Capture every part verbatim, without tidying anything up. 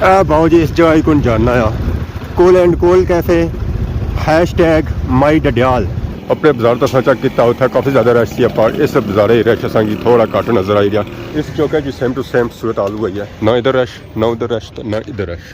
اے باؤ جی، اس جگہ کون جاننا آ؟ کول اینڈ کول کیفے، ہیش ٹیگ مائی ڈڈیال۔ اپنے بازار تو اساں چیک کیتا، اتھا کافی زیادہ رش سی، پر اس بازارے رش اساں کی تھوڑا گھٹ نظر آئی رہیا۔ اس چوکے جی سیم ٹو سیم صورت حال ہوئی ہے، نہ ادھر رش، نہ ادھر رش، نہ ادھر رش۔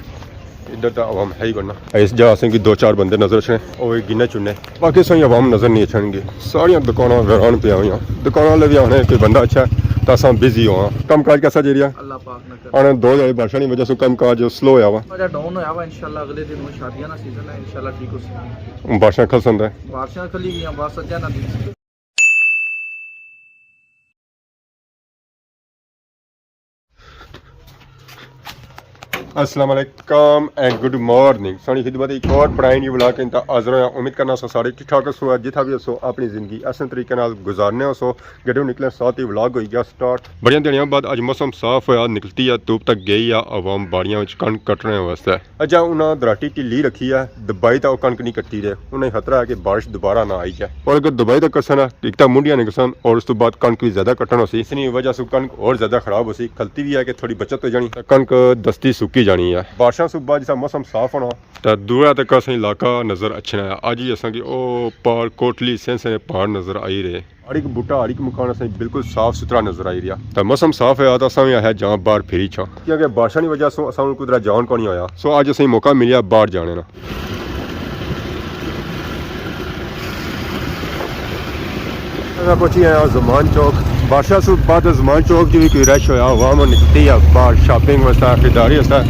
ادھر تو عوام ہے ہی کوئی نہ۔ اس جا اساں کی دو چار بندے نظر اچھنے، او گنے چنے، باقی سائیں عوام نظر نہیں اچھن گے۔ ساریاں دکاناں ویران پیا ہوئیاں۔ دکاناں والے بھی آنے کوئی بندہ اچھا ہے تو اساں بزی ہواں۔ کم کاج کیسا جی رہیا؟ اللہ پاک نہ کرے۔ آنے دو جڑے بارشاں کی وجہ سے کم کاج سلو ہویا وا۔ تھوڑا جہا ڈاؤن ہویا وا، انشاءاللہ اگلے دن ہن شادیاں نا سیزن ہے، انشاءاللہ ٹھیک ہو سی۔ بارشاں کھل سندا ہے۔ بارشاں کھلی گئیاں، بس اجا نہ دن سی۔ السلام علیکم اینڈ گڈ مارننگ۔ سانی خدمت ایک اور پرائن یو ولاگ انتا حاضر ہویا۔ امید کرنا سو سارے ٹھیک ٹھاک ہو سو، جتھا بھی ہو سو اپنی زندگی احسن طریقے نال گزارنے ہو سو۔ گڈو نکلے ساتھ ہی ولاگ ہوئی گیا سٹارٹ۔ بڑیاں دیہاڑیاں بعد اج موسم صاف ہویا، نکلتی ہے دھوپ تک گئی ہے، عوام باڑیاں وچ کنک کٹنے واسطے۔ اجا انہاں دراٹی ڈھلی رکھی ہے، دبائی تاں او کنک نہیں کٹی رہے، انہاں خطرہ ہے کہ بارش دوبارہ نہ آئی جائے۔ اور اگر دبائی تاں کسن ہے، ایک تاں منڈیاں نے کسن اور اس تو بعد کنک بھی زیادہ کٹن ہو سی، اس نی وجہ سے کنک اور زیادہ خراب ہو سی، کھلتی بھی ہے کہ تھوڑی بچت ہو جانی، کنک دستی سکی جانی ہے۔ بارشاں سے بعد جسا موسم صاف ہونا۔ تے دورا تک اساں علاقہ نظر اچھنا ہے۔ اج ہی اساں کی او پار کوٹلی سینسے نے پہاڑ نظر آئی رہے۔ ہر ایک بوٹا، ہر ایک مکان اساں کی بالکل صاف ستھرا نظر آئی رہیا۔ تے موسم صاف ہے، تے اساں بھی آخیا جاں باہر پھری چھاں۔ کیونکہ بارشاں نی وجہ سوں اساں نوں کدرے جان کونی ہویا۔ سو اج اساں کی موقع ملیا باہر جانے نا۔ میں پہنچی آیا زمان چوک۔ بارشاں سوں بعد زمان چوک جی بھی کوئی رش ہویا، عوام نکلتی ہے باہر شاپنگ واسطے، خریداری واسطے۔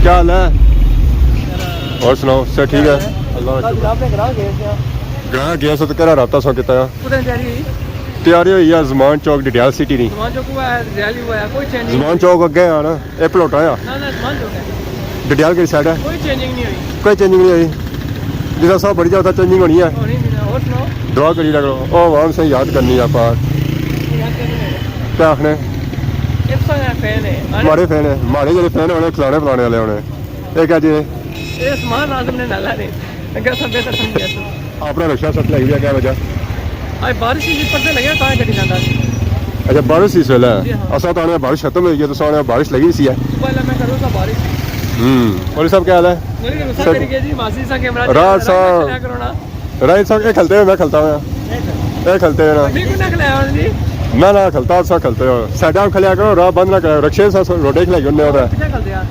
کیا حال ہے؟ اور سناؤ، سب ٹھیک ہے؟ اللہ کا شکر۔ گراں گیا سو تو کہڑا رابطہ سو کیتا ہے؟ کدھر تیاری ہوئی؟ تیاری ہوئی ہے زمان چوک ڈڈیال سٹی نی۔ زمان چوک ہوا ہے، ڈڈیال ہی ہوا ہے، کوئی چینج نہیں۔ زمان چوک اگے آنا، اے پلوٹا آ۔ نہ، نہ، زمان چوک ہے۔ ڈڈیال کیڑی سائیڈ ہے؟ کوئی چینجنگ نہیں ہوئی۔ کوئی چینجنگ نہیں ہوئی۔ جس طرح سب بڑی جاتا چینجنگ ہونی ہے۔ ہونی بھی نہ، اور سناؤ؟ دعا کری رکھو۔ او عوام سے یاد کرنی ہے آپ۔ یاد کرنی ہے۔ کیا آخنے؟ اس طرح فین ہے۔ ہمارے فین ہے، ہمارے جڑے فین ہونے کھلانے پلانے والے ہونے۔ اے کیا جی؟ اے عثمان اعظم نے نالا نے۔ اگر سب بہتر سمجھ گیا تو۔ اپنا رکشہ سب لگی گیا، کیا وجہ؟ آج بارش ہی پتہ لگا، کہاں کٹی جاتا ہے۔ اچھا، بارش اس ویلے ہے؟ جی ہاں۔ اساں تو آنے بارش ختم ہوئی ہے، تو سانے بارش لگی سی ہے۔ صبح میں کروں سا بارش۔ ہوں، مولوی صاحب کیا حال ہے؟ مولوی صاحب سر، کری گئے جی، ماسی سا کیمرہ راہ سا، کرو نا۔ راہ صاحب، اے کھلتے ہوئے میں کھلتا ہوا۔ اے کھلتے ہوئے نا۔ نہیں، کوئی نہ کھلایا جی۔ نہ، نہ، کھلتا سا کھلتے ہو۔ سائیڈاں کھلیا کرو، راہ بند نہ کرو۔ رکشے سا روڈے کھلائی ہونے ہوتا ہے۔ کتنے کھلتے ہیں؟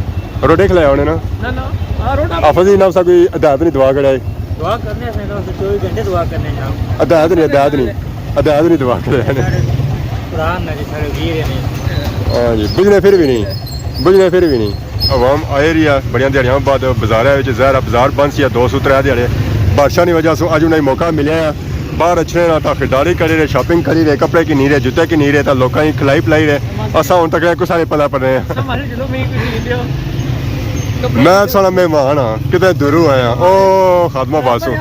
روڈے کھلائے ہونے نا۔ نہ، نہ۔ ہاں، روڈا۔ حافظ جی نام سا کوئی ہدایت نہیں دعا کرائی۔ دعا کرنے سے تو چوبیس گھنٹے دعا کرنے جاؤ۔ ہدایت نہیں، ہدایت نہیں۔ ہدایت نہیں دعا کرائی۔ قرآن نہ جی سارے گیر نے۔ ہاں جی، بجنے پھر بھی نہیں۔ بجنے پھر بھی نہیں۔ عوام آئی رہی ہے، بڑیاں دیہاڑیاں بعد بازار ہے، ظاہر ہے بازار بند سی ہے، دو سو ترے دیہاڑے۔ بارشاں دی وجہ سے اج انہیں موقع ملیا ہے۔ باہر اچھنے نا تاں خریداری کری رہے، شاپنگ کری رہے، کپڑے گھنی رہے، جوتے گھنی رہے، تاں لوکاں کی کھلائی پلائی رہے۔ اساں ہن تک کسا نے پلہ پڑنے ہیں۔ میں ساڑا مہمان ہاں، کتے دوروں آیا۔ او خادمہ باسو۔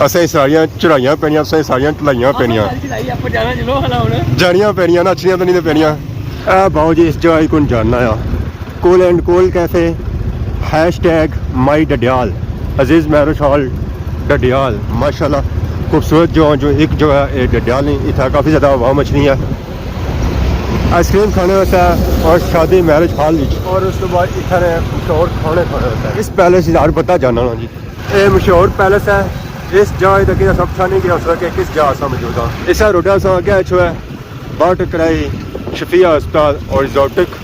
اساں ساریاں چڑھائیاں پینیاں، اساں ساریاں ڈھلائیاں پینیاں۔ جانیاں پینیاں نا، اچھنیاں تاں نہیں پینیاں۔ اے باؤ جی، اس جگہ کون جاننا آ؟ کول اینڈ کول کیفے، ہیش ٹیگ مائی ڈڈیال، عزیز میرج ہال ڈڈیال۔ ماشاءاللہ خوبصورت جو، جو ایک جو ہے، اے ڈڈیال نہیں، اتھا کافی زیادہ عوام اچھنی ہے آئس کریم کھانے واسطے اور شادی میرج ہال وچ۔ اور اس کے بعد اتھا نے مشہور کھانے کھانے واسطے۔ اس پیلس دا ہر بندہ جاننا نا جی۔ اے مشہور پیلس ہے۔ اس جگہ تک سب چھانے گیا اس وقت کہ کس جگہ اساں موجود ہاں۔ اس روڈا سا اگے اچھو ہے۔ باہر ٹکرائی شفیہ ہسپتال اور ایگزاٹک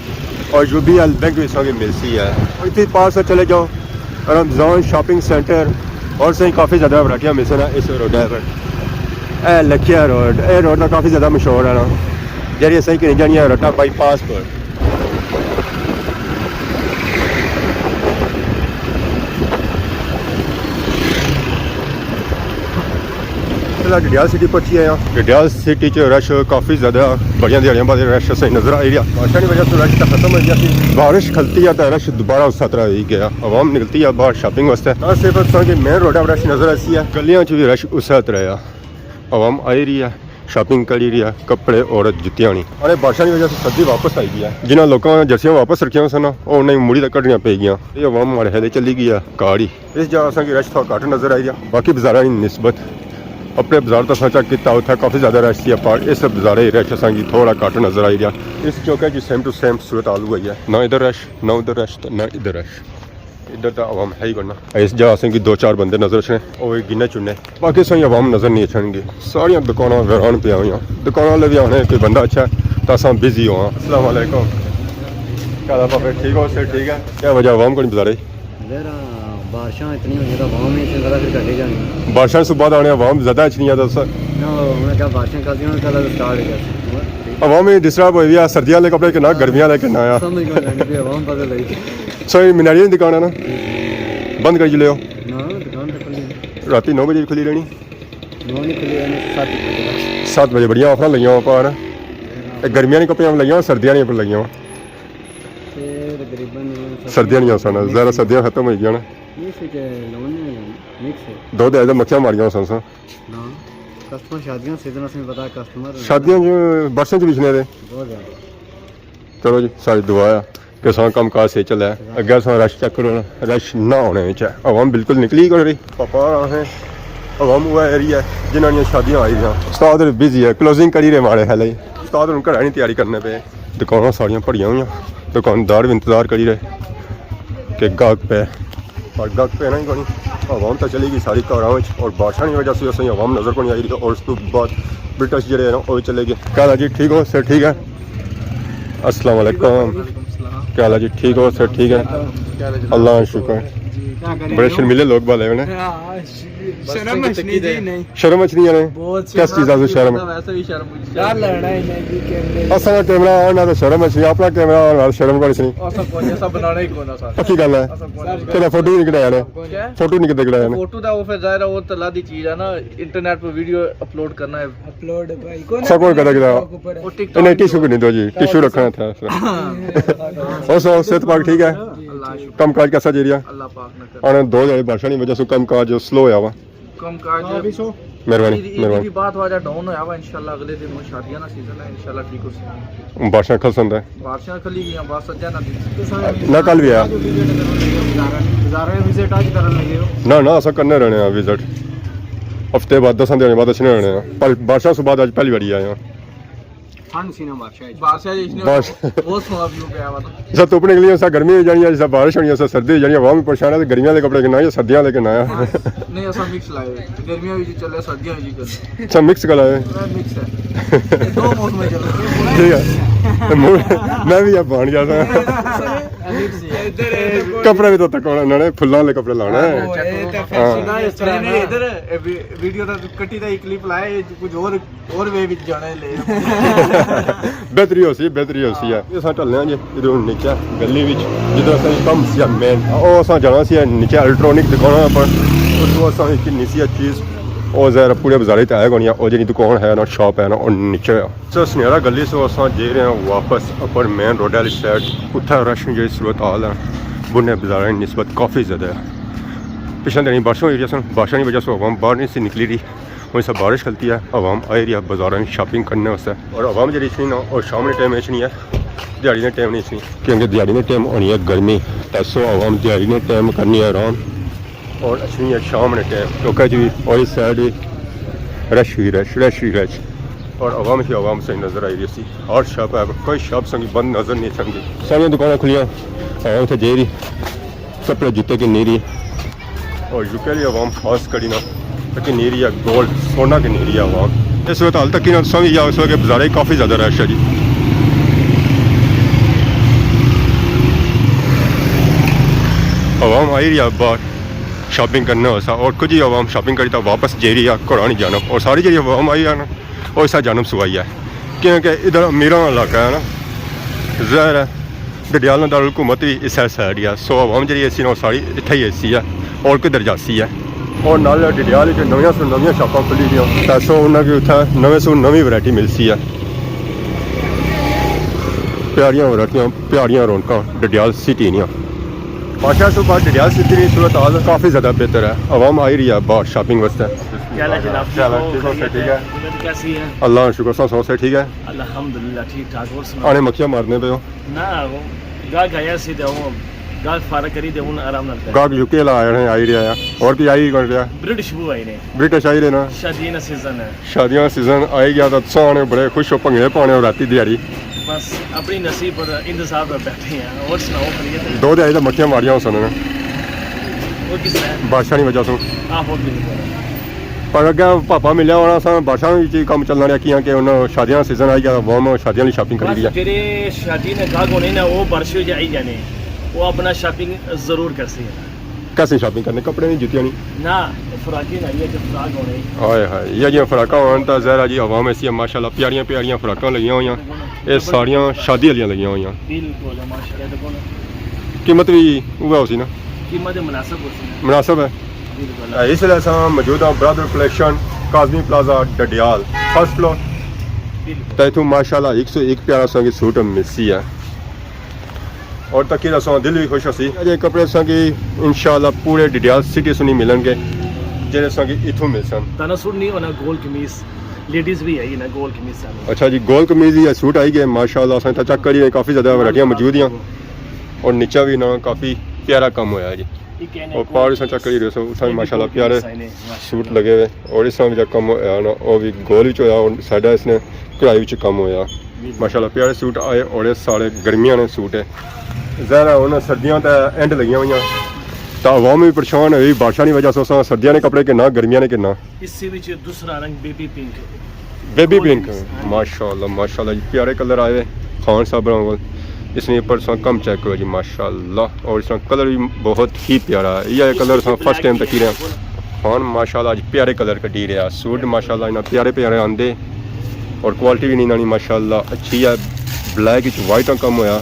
اور یو بی ایل بینک بھی سنگے ملسی ہے۔ اور اتنی پاس سے چلے جاؤ، رمضان شاپنگ سینٹر اور سہی کافی زیادہ ورائٹیاں ملسن اس روڈ پر۔ اے لکھیا روڈ، اے روڈ تو کافی زیادہ مشہور ہے نا، جیڑی اساں کی جانی ہے رٹا بائی پاس پر۔ فی الحال ڈڈیال سٹی پہنچی آیا۔ ڈڈیال سٹی چ رش کافی زیادہ، بڑیاں دیہاڑیاں بعد رش اساں نظر آئی رہیا۔ بارشاں دی وجہ سے رش تاں ختم ہوئی گیا سی۔ بارش کھلتی ہے تاں رش دوبارہ اس طرح ہوئی گیا۔ عوام نکلتی ہے باہر شاپنگ واسطے۔ نہ صرف اساں کی مین روڈا پر رش نظر آسی ہے، گلیاں چ بھی رش اس طرح ہے۔ عوام آئی رہی ہے، شاپنگ کری رہی ہے، کپڑے، عورت، جتیاں نی۔ ارے بارشاں دی وجہ سے سردی واپس آئی گئی ہے۔ جنہاں لوکاں جرسیاں واپس رکھیاں سن، او انہاں کی مڑی تے کڈنیاں پئی گیاں۔ اے عوام ماڑے خیال چلی گئی ہے گھر ہی۔ اس جگہ اساں کی رش تھوڑا گھٹ نظر آئی رہیا، باقی بازاراں نی نسبت۔ اپنے بازار تساں چیک کیتا، اتھا کافی زیادہ رش سی، پر اس بازارے رش اساں کی تھوڑا گھٹ نظر آئی رہیا۔ اس چوکے جی سیم ٹو سیم صورت حال ہوئی ہے، نہ ادھر رش، نہ ادھر رش، تے نہ ادھر رش۔ ادھر تے عوام ہے ہی کوئی نہ۔ اس جا اساں کی دو چار بندے نظر اچھنے، او وی گنے چنے، باقی اساں کی عوام نظر نہیں اچھن گی۔ ساریاں دکاناں ویران پیاں ہویاں۔ دکاناں والے وی آنے کوئی بندہ اچھا ہے تاں اساں بزی ہوواں۔ السلام علیکم۔ کیا حال ہے بابے؟ ٹھیک ہو؟ سر ٹھیک ہے؟ کیا وجہ عوام کو نہیں بازارے؟ ذرا بارشاں اتنی ہوئی ہیں تو عوام ہی اتنی زیادہ پھر گھٹی جانی۔ بارشاں سے بعد آنے عوام زیادہ اچھنی ہے تو سر۔ نہ، انہاں کیا بارشاں کھاسیاں، انہاں کل سٹارٹ ہو گیا۔ عوام ہی ڈسٹرب ہوئی ہوئی ہے، سردیاں والے کپڑے کنا، گرمیاں والے کنا۔ سمجھ کون لینی پئی، عوام بدل رہی۔ سر، مناریاں دی دکان ہے نا؟ بند کری لیو۔ نہ، دکان تو کھلی ہے۔ راتی نو بجے کھلی رہنی؟ نو نہیں کھلی رہنی، ست بجے تک۔ ست بجے بڑیاں آفراں لگیاں ہوئیاں پار۔ اے گرمیاں نے کپڑیاں لگیاں، سردیاں نے اپر لگیاں۔ تے تقریباً سردیاں نہیں آسان، ظاہر ہے سردیاں ختم ہوئی گیاں نا۔ نہیں، اس وچ لون نہیں، مکس ہے۔ دو دے مکھیاں ماریاں ہوسن سا۔ ہاں، کسٹمر شادیاں سیزن، اساں پتہ کسٹمر شادیاں جو بارشاں چ بچنے دے۔ بہت زیادہ۔ چلو جی، ساری دعا ہے کہ اساں کم کاج صحیح چلے۔ اگے اساں رش چیک کرو نا، رش نہ ہونے وچ ہے۔ عوام بالکل نکلی کوئی رہی۔ پاپا آ ہیں، عوام وہ ایریا ہے جنہاں نیاں شادیاں آئی دیاں۔ استاد بزی ہے، کلوزنگ کری رہے ماڑے خیال ہی۔ استاد ہن گھر آنی تیاری کرنے پے۔ دکاناں ساریاں بھریاں ہویاں، دکاندار بھی انتظار کری رہے کہ گاہک پے، پر گاہک پے نہ ہی کوئی۔ عوام تو چلی گئی ساری گھراں وچ، اور بارشاں کی وجہ سے اساں عوام نظر کو نہیں آئی رہی، اور اس تو بعد برٹش جڑے ہیں نا، وہ چلے گئے۔ کیا حال ہے جی؟ ٹھیک ہو؟ سر ٹھیک ہے؟ السلام علیکم۔ کیا حال ہے جی؟ ٹھیک ہو؟ سر ٹھیک ہے؟ اللہ کا شکر۔ بڑے شرمیلے لوگ بالے ہونے۔ شرم اچھنی جی، نہیں۔ شرم اچھنی ہے نے؟ بہت شرم۔ کس چیز آ شرم؟ ویسے بھی شرم اچھنی۔ یار، لڑنا ہی نہیں جی، کیمرے۔ اساں کیمرہ آن نہ تے شرم اچھنی، اپنا کیمرہ آن نال شرم کوئی اچھنی۔ اساں کوئی، اساں بنانا ہی کوئی نہ سر۔ پکی گل ہے۔ اساں کوئی نہ۔ تیرا فوٹو ہی نہیں کڈایا نے۔ کیا؟ فوٹو نہیں کدے کڈایا نے۔ فوٹو دا وہ پھر ظاہر ہے، وہ تلا دی چیز ہے نا، انٹرنیٹ پہ ویڈیو اپلوڈ کرنا ہے۔ اپلوڈ بھائی، کون سب کون کرے گا؟ وہ ٹک ٹاک نہیں، ٹشو کو نہیں دو جی، ٹشو رکھنا تھا۔ ہاں۔ اور سو صحت پاک ٹھیک ہے؟ اللہ شکر۔ کم کاج کیسا جی رہا؟ اللہ پاک نہ کرے۔ آنے دو جڑے بارشاں کی وجہ سے کم کاج سلو ہویا وا۔ کم کاج۔ مہربانی، عید، عید مہربانی۔ کی بعد واجہ ڈاؤن ہویا وا، انشاءاللہ اگلے دن شادیاں نا سیزن ہے، انشاءاللہ ٹھیک ہو سی۔ بارشاں کھسن دے۔ بارشاں کھلی گئیاں، بس اجا نہ دن۔ نہ کل بھی آیا۔ بازار میں وزٹ آج کرن لگے ہو؟ نہ، نہ، اساں کرنے رہنے ہیں وزٹ۔ ہفتے بعد، دس دن بعد اچھنے رہنے ہیں۔ پر بارشاں سے بعد آج پہلی باری آئے ہیں۔ ٹھنڈ سی نا بارشاں وچ۔ بارشاں وچ نا بارش۔ بہت سوہنا ویو پیا ہوا نا۔ جسا دھوپ نکلی، اسا گرمی ہو جانی ہے، جسا بارش ہونی ہے، اسا سردی ہو جانی ہے۔ عوام بھی پریشان ہے کہ گرمیاں والے کپڑے کنا یا سردیاں والے کنا۔ نہیں، اسا مکس لائے ہوئے۔ گرمیاں وچ چلے، سردیاں وچ چلے۔ اچھا، مکس کلر ہے۔ مکس ہے۔ دو موسم چلے۔ ٹھیک ہے۔ میں بھی اب بن گیا تھا۔ کپڑے بھی تو تک انہوں نے پھلاں والے کپڑے لانے ہیں۔ ہاں۔ ادھر ویڈیو دا کٹی دا کلپ لائے، کچھ اور اور وے وچ جانا ہے لے۔ بہتری ہو سی، بہتری ہو سی ہے۔ اساں ٹلنے ہاں جی، ادھر نیچے گلی وچ، جدھر اساں کم سی مین، او اساں جانا سی نیچے الیکٹرانک دکاناں پر۔ اس کو اساں کی نسی چیز، او ظاہر پورے بازار تے آیا کونی ہے، او جڑی دکان ہے نا، شاپ ہے نا، او نیچے ہے۔ سو سنیرا گلی سو اساں جے رہے ہیں واپس اپر مین روڈ والی سائیڈ، اتھا رش جڑی صورت حال ہے، بنے بازار نسبت کافی زیادہ ہے۔ پچھلے دنی بارشاں ہوئی رہی سن، بارشاں کی وجہ سے عوام باہر نہیں سی نکلی رہی۔ ہن اسا بارش کھلتی ہے، عوام آئی رہی ہے بازاراں وچ شاپنگ کرنے واسطے۔ اور عوام جڑی اچھنی نا، او شام نے ٹائم اچھنی ہے، دیہاڑی نے ٹائم نہیں اچھنی، کیونکہ دیہاڑی نے ٹائم ہونی ہے گرمی، تے سو عوام دیہاڑی نے ٹائم کرنی ہے آرام، اور اچھنی ہے شام نے ٹائم۔ چوکا چ بھی اور اس سائیڈ بھی رش ہی رش، رش ہی رش، اور عوام ہی عوام صحیح نظر آئی رہی سی۔ ہر شاپ ہے، کوئی شاپ سنگی بند نظر نہیں اچھنی۔ ساریاں دکاناں کھلیاں، عوام اتھے جائی رہی۔ کپڑے جوتے کی نیری، اور یو کے والی عوام خاص کری نا، کہ نیری ہے گولڈ، سونا کی نیری ہے عوام۔ اس وقت حال تک انہاں سمجھ گیا، اس وقت بازارے کافی زیادہ رش ہے جی۔ عوام آئی رہی ہے باہر شاپنگ کرنے واسطے، اور کچھ ہی عوام شاپنگ کری تو واپس جائی رہی ہے گھراں نی جانب، اور ساری جڑی عوام آئی ہے نا، او اسا جانب سوائی ہے، کیونکہ ادھر امیراں علاقہ ہے نا، ظاہر ہے ڈڈیال نا دارالحکومت بھی اس سائیڈ ہی ہے۔ سو عوام جڑی ایسی نا، او ساری اتھے ہی ایسی ہے، اور کدھر جاسی ہے؟ اور نال ڈڈیال وچ نویاں سو نویاں شاپاں کھلی دیاں، تے سو انہاں کی اتھے نویں سو نویں ورائٹی ملسی ہے۔ پیاریاں ورائٹیاں، پیاریاں رونقاں ڈڈیال سٹی نیاں۔ بادشاہ صوبہ ڈڈیال سٹی نی صورت حال کافی زیادہ بہتر ہے، عوام آئی رہی ہے باہر شاپنگ واسطے۔ کیا حال ہے جناب؟ کیا حال ہے؟ ٹھیک ہو؟ ٹھیک ہے؟ طبیعت کیسی ہے؟ اللہ کا شکر، سو سے ٹھیک ہے؟ الحمدللہ ٹھیک ٹھاک۔ اور سناؤ؟ آنے مکھیاں مارنے پے ہو؟ نہ، وہ گاہک آیا سی تے وہ گاہک فارغ کری تے ہن آرام نال کر۔ گاہک یو کے آلا آئے نے، آئی رہیا ہے۔ اور کوئی آئی کون رہیا؟ برٹش بو آئی نے۔ برٹش آئی رہے نا۔ شادیاں نا سیزن ہے۔ شادیاں سیزن آئی گیا تاں تساں آنے بڑے خوش ہو، بھنگڑے پانے ہو راتی دیہاڑی۔ بس اپنی نصیب پر انتظار پر بیٹھے ہیں۔ اور سناؤ، خیریت ہے؟ دو دیہاڑی تاں مکھیاں ماریاں ہوسن نا۔ وہ کس طرح؟ بادشاہ نی وجہ سوں۔ آہو، بالکل۔ پر اگے پاپا ملیا ہونا سا، بارشاں وچ ہی کم چلنا رہیا، کیاں کہ ہن شادیاں نا سیزن آئی گیا، عوام شادیاں آلی شاپنگ کری رہی ہے۔ جیڑے شادی نے گاہک ہونے نا، وہ بارشیں وچ آئی جانے، وہ اپنا شاپنگ ضرور کرسی۔ کیسی شاپنگ کرنے؟ کپڑے نی، جتیاں نی؟ نہ، فراقیں آئی ہے، جو فراق ہونے۔ ہائے ہائے، یہ جیاں فراقاں ہون تاں ظاہر ہے جی عوام ایسی ہے، ماشاءاللہ پیاریاں پیاریاں فراقاں لگیاں ہوئیاں۔ یہ ساریاں شادی والیاں لگیاں ہوئیاں۔ بالکل، ماشاءاللہ، دیکھو نا۔ قیمت بھی اوہے ہوسی نا؟ قیمت مناسب ہوسی نا۔ مناسب ہے۔ بالکل۔ اے، اس ویلے اساں موجود ہاں برادر کلیکشن، کاظمی پلازہ، ڈڈیال، فرسٹ فلور۔ بالکل۔ تے اتھوں ماشاءاللہ ایک سو ایک پیارا ساں کی سوٹ ملسی ہے۔ اور تکی دا ساں دل بھی خوش ہوسی۔ اے کپڑے ساں کی انشاءاللہ پورے ڈڈیال سٹی سوں نہیں ملن گے، جیڑے ساں کی اتھوں ملسن۔ تانا سوٹ نہیں ہونا، گول قمیص، لیڈیز بھی ہے نا، گول قمیص ہے۔ اچھا جی، گول قمیض ہی ہے، سوٹ آئی گئے ماشاءاللہ۔ اساں اتھا چیک کری رہے، کافی زیادہ ورائٹیاں موجود ہیں۔ اور نیچا بھی نا کافی پیارا کم ہویا ہے جی۔ اور پار اساں چیک کری رہے سو، اتھا بھی ماشاءاللہ پیارے سوٹ لگے ہوئے۔ اور اس طرح جا کم ہویا نا، وہ بھی گول وچ ہویا اور سائیڈا اس نے کڑھائی وچ کم ہویا۔ ماشاءاللہ پیارے سوٹ آئے اور یہ سارے گرمیاں نے سوٹ ہے۔ ظاہر ہے ہن سردیاں تے اینڈ لگیاں ہوئیاں، تاں عوام بھی پریشان ہوئی، بارشاں نی وجہ سے اساں سردیاں نے کپڑے گھننا، گرمیاں نے گھننا۔ اس وچ دوسرا رنگ بیبی پنک۔ بیبی پنک، ہاں جی۔ ماشاءاللہ، ماشاءاللہ جی، پیارے کلر آئے خان صاحب ہوراں کول۔ اس نے اوپر ساں کم چیک کرو جی، ماشاءاللہ۔ اور اس طرح کلر بھی بہت ہی پیارا ہے۔ یہ کلر ساں فرسٹ ٹائم تکی رہے ہیں۔ خان ماشاءاللہ اج پیارے کلر کڈی رہیا۔ سوٹ ماشاءاللہ انہاں پیارے پیارے آندے اور کوالٹی بھی انہاں نی ماشاءاللہ اچھی ہے۔ بلیک وچ وائٹ کم ہویا،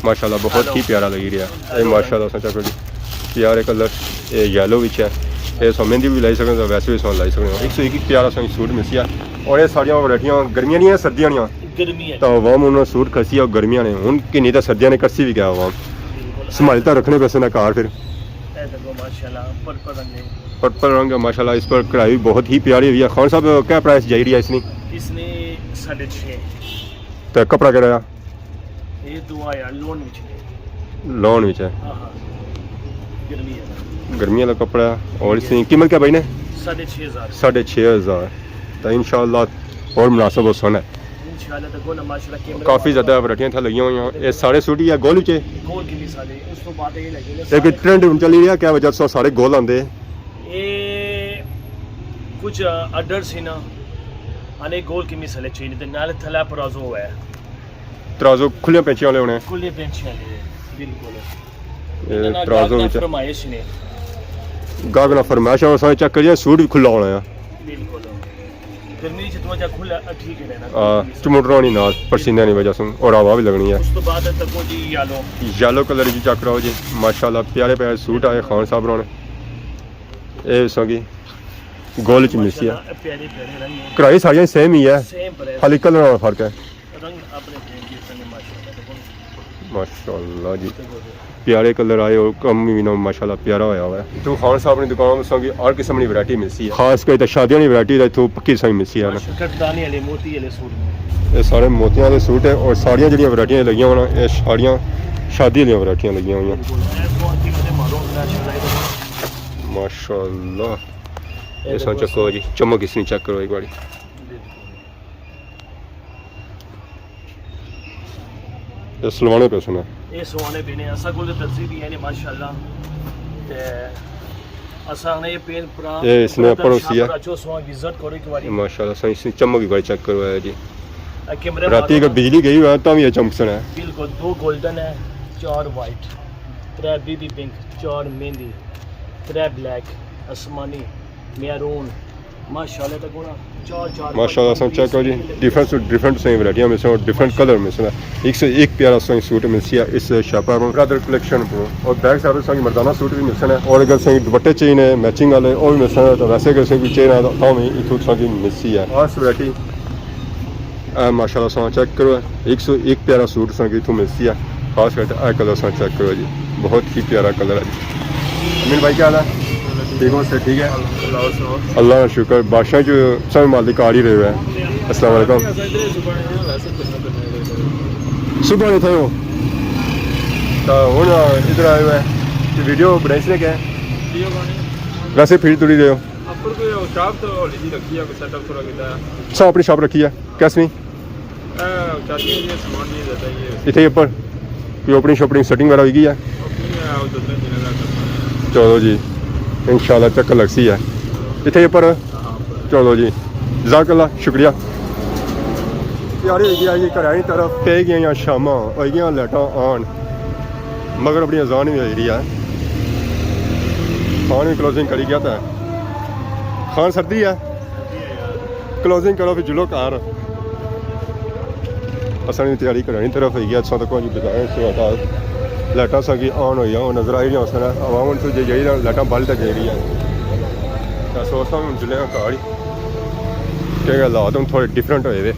ماشاءاللہ بہت ہی پیارا لگی رہیا۔ اے ماشاءاللہ ساں چیک کرو جی، پیارے کلر، اے یلو وچ ہے۔ اے ساں مہندی بھی لائی سکنے، ویسے بھی ساں لائی سکنے۔ ایک سو ایک پیارا ساں سوٹ ملسی ہے۔ اور اے ساریاں ورائٹیاں گرمیاں نیاں، سردیاں نیاں؟ گرمی ہے۔ تاں عوام انہاں سوٹ کھسی ہے گرمیاں نے، ہن کہ نہیں تاں سردیاں نے کھسی بھی گیا عوام۔ بالکل۔ سنبھال تاں رکھنے پیسے نا گھر پھر۔ اے دیکھو ماشاءاللہ، پرپل رنگ ہے۔ پرپل رنگ ہے ماشاءاللہ، اس پر کڑھائی بہت ہی پیاری ہوئی ہے۔ خان صاحب، کیا پرائس جائی رہی ہے اس نی؟ اس نے ساڑھے چھ۔ تے کپڑا کیڑا ہے؟ یہ دو آیا، لون وچ نے۔ لون وچ ہے۔ ہاں، ہاں۔ گرمی ہے نا۔ گرمی والا کپڑا ہے۔ اور اس کی قیمت کیا بھائی نے؟ ساڑھے چھ ہزار۔ ساڑھے چھ ہزار۔ تو انشاءاللہ اور مناسب ہو سن ہے۔ انشاءاللہ، دیکھو نا، ماشاءاللہ، کیمرے کافی زیادہ ورائٹیاں تھا لگیاں ہوئیاں۔ یہ سارے سوٹ ہی ہے گول وچ ہے؟ گول کی بھی سارے، اس تو بعد یہ لگے ہوئے ایک سارے۔ ٹرینڈ ہن چلی رہیا، کیا وجہ سے سارے گول آندے؟ یہ کچھ آرڈر سی نا، آنے گول کی مثال چاہیے، تے نال تھلا پرازو ہے۔ ترازو کھلیاں پینچیاں والے ہونے۔ کھلیاں پینچیاں والے، بالکل۔ اے انہاں نا ترازو گاہک نا وچ فرمائش نے۔ گاہک نا فرمائش ہے، اساں چیک کریے، سوٹ بھی کھلا ہونا ہے۔ بالکل۔ گرمی وچ تھوڑا جہا کھلا ٹھیک ہے نا۔ ہاں، چمٹنا نہیں نال، پسینے نی وجہ سے، اور ہوا بھی لگنی ہے۔ اس تو بعد تکو جی یلو۔ یلو کلر جی چیک کراؤ جی، ماشاءاللہ پیارے پیارے سوٹ آئے خان صاحب ہوراں نے۔ اے سنگی گول چ ملسی ہے۔ ماشاءاللہ، پیارے پیارے رنگ ہیں۔ کڑھائی ساریاں سیم ہی ہے، سیم پرائس۔ خالی کلر نا فرق ہے۔ رنگ اپنے پینٹ کے سنگ ماشاءاللہ، دیکھو نا۔ ماشاءاللہ جی۔ پیارے کلر آئے اور کم بھی نا ماشاءاللہ پیارا ہویا ہوا ہے۔ تو خان صاحب نی دکان سنگی ہر قسم نی ورائٹی ملسی ہے۔ خاص کر تے شادیاں نی ورائٹی دا اتھوں پکی سنگی ملسی ہے نا۔ ماشاءاللہ، کٹدانی والے، موتی والے سوٹ نے۔ یہ سارے موتیاں دے سوٹ ہیں اور ساریاں جڑیاں ورائٹیاں لگیاں ہونا، یہ ساریاں شادی والیاں ورائٹیاں لگیاں ہوئیاں۔ بالکل، اے سوال کی مجھے معلوم ہے، شاید۔ ماشاءاللہ۔ اے اس نا دیکھو چیک کرو جی، چمک اس نی چیک کرو ایک باری۔ بالکل۔ اے سلوانے پے سنا۔ اے سوانے پے نے، اساں کول تے درزی بھی ہے نے ماشاءاللہ۔ تے اساں نے اے پین پرا اے اس نے برادر اپر ہوسی ہے۔ شاپر اچھو سواں وزٹ کرو ایک باری۔ ماشاءاللہ، سائیں اس نی چمک ایک باری چیک کرو ہے جی۔ اے کیمرے راتی مارو اگر نا۔ بجلی گئی ہوئے تاں بھی یہ چمک سنا ہے۔ بالکل، دو گولڈن ہے، چار وائٹ، ترے بی بی پنک، چار مہندی، ترے بلیک، آسمانی، میرون، ماشاءاللہ تک ہونا، چار چار ماشاءاللہ، سن چیک کرو جی، ڈفرنٹ سو ڈفرنٹ سائیں ورائٹیاں ملسن اور ڈفرنٹ کلر ملسن۔ ایک سو ایک پیارا سائیں سوٹ ملسی ہے اس شاپا کو، برادر کلیکشن کو۔ اور بیک سائیڈ سائیں مردانہ سوٹ بھی ملسن ہے، اور اگر سائیں دوپٹے چاہیے میچنگ والے، وہ بھی ملسن ہے۔ تو ویسے اگر سائیں کوئی چاہیے نا، تو تاں بھی اتھوں سائیں ملسی ہے۔ خاص ورائٹی۔ اے ماشاءاللہ ساں چیک کرو، ایک سو ایک پیارا سوٹ ساں کی اتھوں ملسی ہے۔ خاص کر تے اے کلر ساں چیک کرو جی، بہت ہی پیارا کلر ہے جی۔ امین بھائی، کیا حال ہے؟ ٹھیک ہو؟ سے ٹھیک ہے؟ اللہ سناؤ۔ اللہ کا شکر، بادشاہ جو سب مالک آ ہی رہے ہوئے ہیں۔ السلام علیکم۔ صبح نے تھے ہو؟ ہن ادھر آئے ہوئے ہیں، ویڈیو بنائی سنے کیا؟ ویڈیو بنائی۔ ویسے پھر تڑی رہے ہو؟ اپر کوئی شاپ تو ہولی جی رکھی ہے، کوئی سیٹ اپ تھوڑا کیتا ہے۔ اچھا، اپنی شاپ رکھی ہے، کیس نہیں؟ اے، چاچی جی سامان نہیں دیتا یہ۔ اتنے اپر کوئی اوپننگ شوپننگ سیٹنگ وغیرہ ہوئی گئی ہے؟ اوپننگ ہے، وہ دو تین دن کا کرنا ہے۔ چلو جی، انشاءاللہ چکر لگسی ہے اتنے اپر۔ ہاں، اپر۔ چلو جی، جزاک اللہ، شکریہ۔ تیاری ہوئی گئی ہے جی، گھر آلی طرف پہ گئی ہیں شاماں، ہوئی گئی ہیں لائٹاں آن۔ مغرب نی اذان وی ہوئی رہی ہے۔ خان وی کلوزنگ کری گیا تھا۔ خان سردی ہے۔ کلوزنگ کرو پھر جلو گھر۔ اساں نی تیاری کرانی طرف ہوئی گیا، اساں تک پہنچ بتایا صورتحال۔ لائٹاں اساں کی آن ہوئی آن نظر آئی رہی ہیں، اساں عوام ان سے جائی رہی ہیں، لائٹاں بل تے جائی رہی ہیں۔ تے سو اساں ہن جلے ہاں گھر ہی۔ کیونکہ حالات ہن تھوڑے ڈفرنٹ ہوئے وے۔